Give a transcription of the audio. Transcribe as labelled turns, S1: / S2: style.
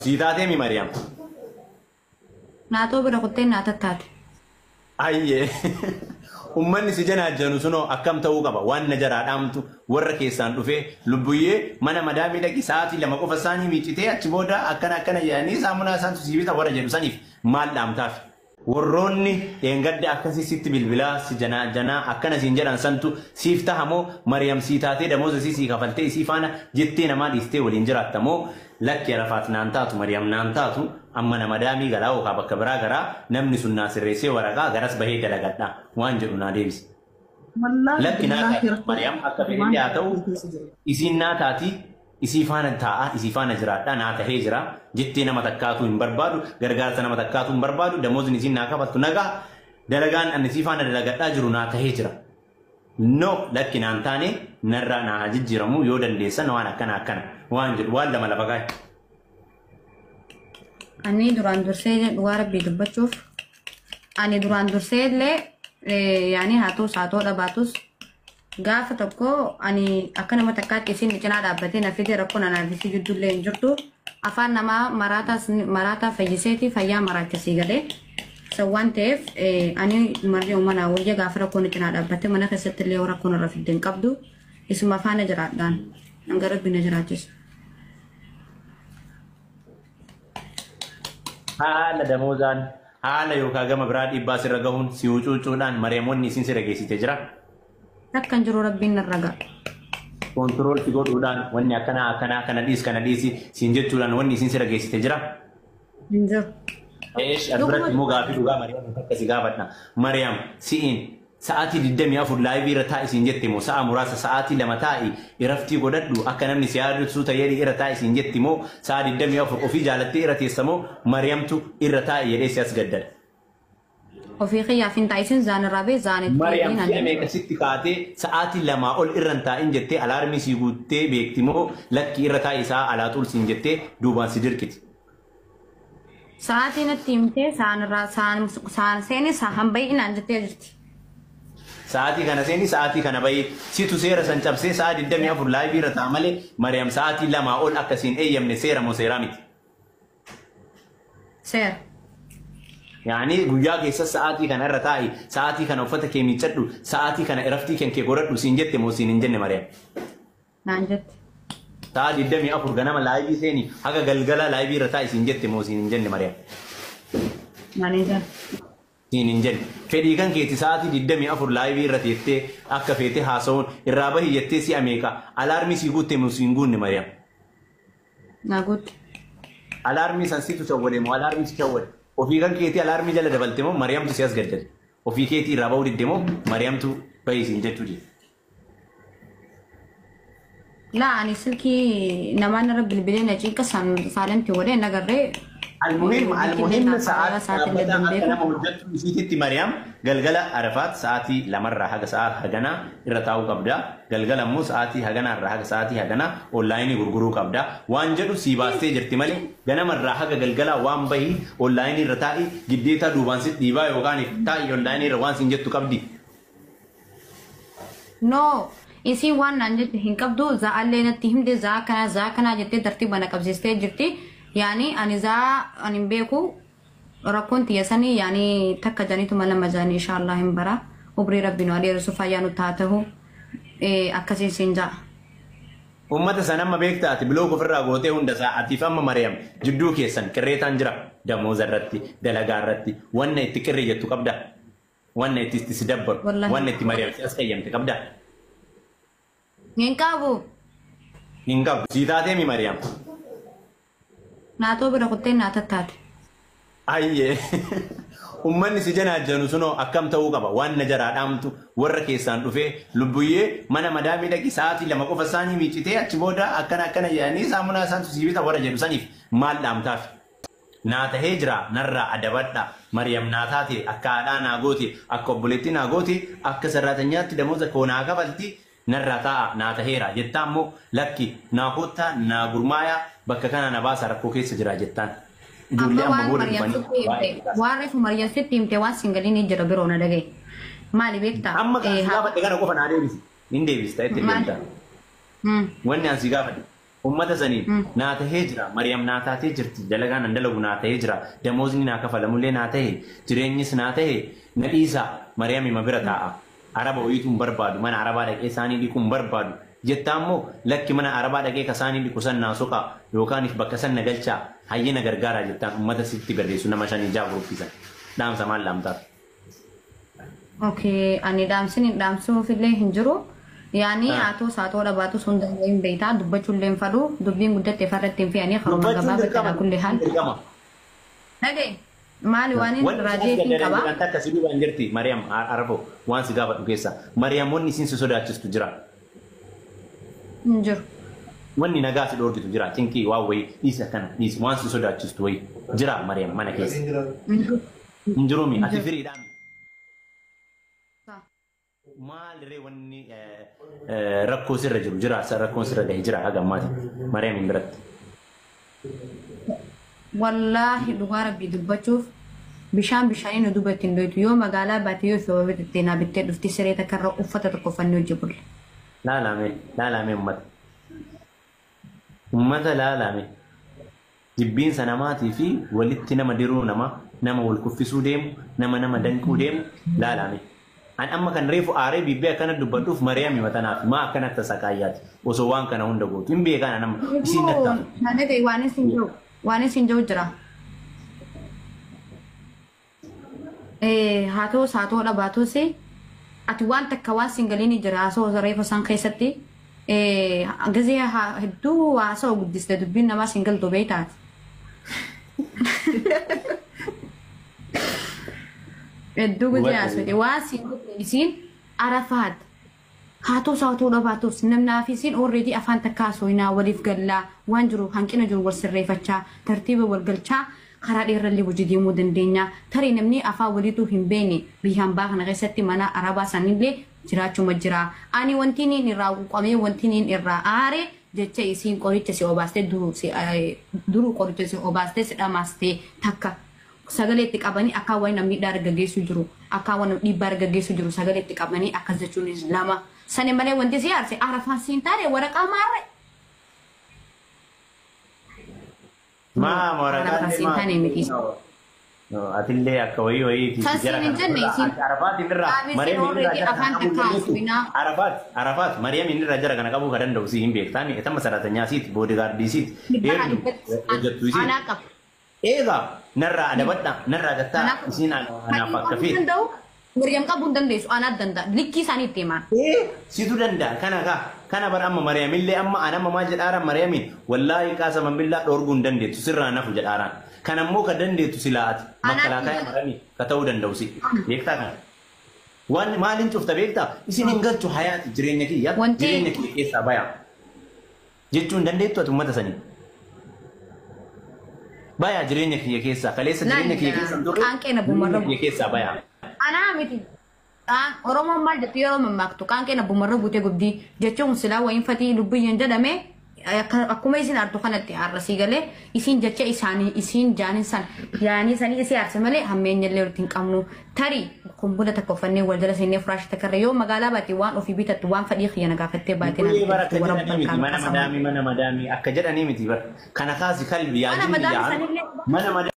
S1: Sii taatee mi Mariyaam?
S2: Naatoo bira kuttee naa tattaate.
S1: Ayyee. Ummanni si janaajjanu sunoo akkam ta'uu qaba? Waan na jaraa dhaamtu warra keessaan dhufee lubbuyyee mana madaamii dhaqi sa'aatii 2 qofa isaanii miiccitee achi booda akkana akkana jedhanii saamunaa isaantu sii bita warra jedhu saniif maal dhaamtaaf? Warroonni dheengadda akkasii sitti bilbilaa si janaajjanaa akkana siin jedhan santu siif taha moo Mariyam sii taatee damooza isii sii kafaltee isii faana jettee namaa dhiistee waliin jiraatta moo lakki Arafaat naan taatu Mariyam naan taatu an mana madaamii galaa yookaa bakka biraa garaa namni sun naa sirreessee waraqaa garas bahee dalagadha waan jedhu naa deebisi.
S3: Wallaahi
S1: Lakki naa
S3: billaahi
S1: taati
S3: rakkoo
S1: Mariyam akka
S3: waan
S1: fedhellee haa ta'u
S3: keessa jiru.
S1: isiin naa taati isii faana taa'a isii faana jiraadha naa tahee jira jettee nama takkaatuu hin barbaadu gargaarsa nama takkaatuu hin barbaadu damoozni isiin naa kafaltu nagaa dalagaan an isii faana dalagadhaa jiru naa tahee jira. No lakki naan taane narraa naa haa jijjiiramu yoo dandeessan waan akkana akkana waan jedhu waan lama lafa kaa'i.
S2: Ani duraan dursee dhugaa rabbii dubbachuuf ani duraan dursee illee yaani haa ta'us haa ta'uu dhabaatus gaafa tokko ani akka nama takkaatti isin cinaa dhaabbatee na fide rakkoon anaa fi isii jidduu illee hin jirtu. Afaan namaa maraataas maraataa fayyiseeti fayyaa maraachasii galee. San waan ta'eef ani marri uummanaa wayya gaafa rakkoon cinaa dhaabbatte mana keessatti illee rakkoon irra fidde hin qabdu. Isuma faana jiraadhaan hanga rabbi na jiraachisu.
S1: Haala damoozaan haala yookaan gama biraa dhiibbaa sirra gahuun si hucuucuudhaan Mariyaam wanni isin sirra geessite jira.
S2: Takka hin jiru rabbiin narra ga'a.
S1: Koontirool si godhuudhaan wanni akkanaa akkanaa kana dhiis kana dhiisi siin jechuudhaan wanni isin sirra geessite jira.
S2: Hin jiru.
S1: Eesh as biratti immoo gaafii dhugaa Mariyaam takka si gaafadha. Mariyaam si'iin sa'aatii 24 laayivii irra taa'i siin jette moo sa'a muraasa sa'aatii 2 taa'i iraftii godhadhu akka namni si yaadatu suuta jedhi irra taa'i siin jetti moo sa'a 24 ofii jaalattee irra teessa moo Mariyamtu irra taa'i jedhee si as gaddada.
S2: Ofii kiyyaaf hin taa'isin zaan irraa bee zaan itti
S1: Mariyam
S2: deebiin
S1: si'a
S2: ani.
S1: meeqa sitti kaatee sa'aatii 2 ol irra hin taa'in jettee alaarmii sii guuttee beekti moo lakkii irra taa'i sa'a alaaxuul siin jettee duubaan si dirqiti.
S2: Sa'aatii natti himtee sa'aan irraa sa'aan sa'aan seeni sa'aan ba'i naan jettee jirti.
S1: Sa'aatii kana seeni sa'aatii kana ba'i situ seera san cabsee sa'a 24 laayivii irra ta'a malee Mariyam sa'aatii 2 ol akka siin eeyyamne seera moo seeraa miti.
S2: Seera.
S1: Yaani guyyaa keessa sa'aatii kana irra taa'i sa'aatii kana uffata kee miiccadhu sa'aatii kana iraftii kan kee godhadhu siin jette moo siin hin jenne Mariyam.
S2: Naan jette.
S1: Sa'a 24 ganama laayivii seeni haga galgala laayivii irra taa'i siin jette moo siin hin jenne Mariyam.
S2: Naan hin jenne.
S1: Siin hin jenne. Fedhii kan keeti sa'aatii 24 laayivii irra teettee akka feete haasa'uun irraa bahi jettee si'a meeqa alaarmii sii guutte moo siin guunne Mariyam.
S2: Naa guutte.
S1: Alaarmii san situ shawwade moo alaarmii si shawwade? Ofii kan keetii alaarmii jala dabalte moo Mariyamtu si as gaddade? Ofii keetii irraa bahuu didde moo Mariyamtu bahi siin jechuu dide?
S2: Laa ani silkii namaan irra bilbilee na cinqa san saalanti godhee nagarree.
S1: Almuhim almuhim sa'aatii
S2: Sa'aatii
S1: dhaabbataa
S2: illee
S1: akka nama hojjettu isiititti Mariyaam galgala Arafaat sa'aatii 2rraa haga sa'a haganaa irra taa'uu qabda. Galgala immoo sa'aatii haganaarraa haga sa'aatii haganaa onlaayinii gurguruu qabda. Waan jedhu sii baastee jirti malee ganamarraa haga galgalaa waan bahii onlaayinii irra taa'i giddeetaa duubaan si dhiibaa yookaan taa'i onlaayinii irra waan siin jettu qabdi.
S2: No, isiin waan naan jette hin qabdu za'allee natti himte za'a kanaa za'a kanaa jettee tartiiba na qabsiistee jirti. Yaani ani za'a ani hin beeku rakkoon tiyya sanii yaani takka janiituma lama janii inshaallah hin bara. Umrii rabbi nu adeerisu fayyaa nu taa ta'u akkasiin siin ja'a.
S1: Uummata san amma beektaa ati bilook ofirraa gootee hunda isaa atiif amma Mariyam jidduu keessan qirreetaan jira damooza irratti dalagaa irratti wanna itti qirri jettu qabda wanna itti itti si dabbaru
S2: Wallahi.
S1: wanna itti Mariyam si as qayyamte qabda
S2: Hin qabu.
S1: hin qabdu sii taatee mi Mariyam.
S2: Naatoo bira kuttee naa tattaate.
S1: Ayyee. Ummanni si janaajjanu sunoo akkam ta'uu qaba? Waan na jaraa dhaamtu warra keessaan dhufee lubbuyyee mana madaamii dhaqi sa'aatii 2 qofa isaanii miiccitee achi booda akkana akkana jedhanii saamunaa isaantu sii bita warra jedhu saniif maal dhaamtaaf? Naa tahee jira narraa adabadha Mariyam naa taate akka haadhaa naa goote akka obboleettii naa goote akka sarraatanyaatti damooza koo naa kafalti narraa taa'a naa taheera jettaa immoo lakki naa koottaa naa gurmaayaa bakka kanaa na baasaa rakkoo keessa jira jettaan. Ijoollee
S2: Amma
S1: amma
S2: waan
S1: booda
S2: Maryam
S1: dhufanii
S2: sitti
S1: waa'ee
S2: himte waan reefu Maryam sitti himte waan sin galiin jira biroo na dhagaye. Maali beektaa?
S1: Amma kan si gaafadhe kana qofa naa deebisi. Hin deebista itti
S2: Maali?
S1: deemta. Wanni an si gaafadhe. Uummata saniin naa tahee jira. Mariyaam naa taatee jirti. Dalagaan an dalagu naa tahee jira. Damoosni naa kafalamullee naa tahe. Jireenyis naa tahe. Na dhiisaa. Mariyaam hima bira taa'a. Araba wayiitu hin barbaadu. Mana arabaa dhaqee isaanii dhiquu hin barbaadu. Jettaa immoo lakki mana arabaa dhaqee ka isaanii dhiqu san naa soqaa yookaan bakka san na galchaa hayyee na gargaaraa jettaan uummata sitti barreessu nama 5 6 guruppisan. Dhaamsa maal dhaamtaaf?
S2: Okay, ani dhaamsin hin dhaamsuufillee hin jiru. Yaani haatoo saatoo dhabaatus hunda hin beektaa dubbachuullee hin fadhu dubbiin guddatte farratti hin fe'anii haruma gabaabatti alaa kulli haal. Dhagaye maali waan inni raajee hin qaba.
S1: Wanti akkasii duubaan jirti Mariyaam Arafo waan si gaafadhu keessa Mariyaam wanni isin si sodaachistu jira.
S2: Hin jiru.
S1: Wanni nagaa si dhoorgitu jira cinqii waan wayii dhiisi akkana dhiisi waan si sodaachistu wayii jira Mariyaam mana keessa. Hin jiruumi ati firiidhaan. Maalirree wanni rakkoo sirra jiru jira rakkoon sirra gahe jira haga ammaati Mariyaam hin biratti.
S2: Wallaahi dhugaa rabbii dubbachuuf bishaan bishaanii nu dubbatti hin doytu yoo magaalaa baate yoo sababa bittee naa bittee dhufti siree takkarra uffata tokko uffannee hojii bulle.
S1: Laalame laalame uummata. Uummata laalame. Jibbiinsa namaatii fi walitti nama diruu nama nama wal kuffisuu deemu nama nama danquu deemu laalame. An amma kan reefu aaree bibbee akkana dubbadhuuf Mariyaam himatanaaf maa akkana tasaqaayyaati osoo waan kana hunda gootu hin beekaan nama isiin nattaa.
S2: Naannoo waan isin jiru jira. Haatoo saatoo dhabaatus ati waan takka waan singaliin jira haasoo reefu isaan keessatti gizee hedduu haasoo guddiste dubbiin namaa singal dobee taate. Hedduu gizee haasoo waan isiin arafaat haatoo saatoo dhabaatus namnaaf isiin already afaan takka haasoo waliif gallaa waan jiru hanqina jiru wal sirreeffachaa tartiiba wal galchaa karaa dheerallee hojii deemuu dandeenya. Tarii namni afaan waliituu hin beekne biyya hambaa kana keessatti mana arabaa sanillee jiraachuma jira. Ani wanti inni irraa quuqamee wanti inni irraa aare jecha isiin qoricha si obaastee duruu qoricha si obaastee si dhamaastee takka sagalee itti qabanii akka waan namni miidhaa argaggeessu jiru akka waan dhiibbaa argaggeessu jiru sagalee itti qabanii akkas jechuunis lama. Sani malee wanti si aarse arafaan siin taane waraqaa maarre.
S1: Maa waraqaan atillee akka wayii wayiiti. Arafaat irraa Arafaat Mariyaam inni irraa jara kana qabuu ka danda'u si hin beektaa etama saraatanyaa siiti boodigaardii siiti hojjettu isiiti. Eegaa narraa adabadha narraa gattaa isiin anaaf akka feete.
S2: Mariyaam qabuu hin dandeessu anaa danda'a likkii isaanii itti himaa.
S1: Situ danda'a kana kaa kana bara amma Mariyaamillee amma an amma maal jedhaaraan Mariyaamiin wallaahi qaasaman billaa dhoorguu hin dandeettu sirraa nafu jedhaaraan. Kan ammoo ka dandeettu silaa ati makkalaakaaya maramii ka ta'uu danda'u si beektaa kana. Waan maaliin cufta beektaa isin hin galchu hayaati jireenya kiyya jireenya kiyya keessaa bayaa jechuu hin dandeettu ati uummata sanii. Bayaa jireenya kiyya keessaa kaleessa jireenya kiyya keessaa hin turre jireenya kiyya keessaa bayaa.
S2: Anaa miti. Oromoon maal jettu yeroo mammaaktu qaanqeen abbumarra guutee gubdii jechuun silaa wayiin fatii lubbiyyeen jedhame akkuma isin artu kanatti har'asii galee isin jecha isaanii isin jaanin san yaanii sanii isii aarse malee hammeenya illee walitti hin qabnu tarii kumbula takka uffannee wal jala seennee furaasha takka yoo magaalaa baate waan ofii bitattu waan fadhii xiyya na gaafattee baate
S1: mana madaamii mana madaamii akka jedhanii miti bara kana kaasi kalbi yaa
S2: Mana
S1: jinni
S2: madaamii
S1: yaa
S2: sanillee
S1: mana madaamii.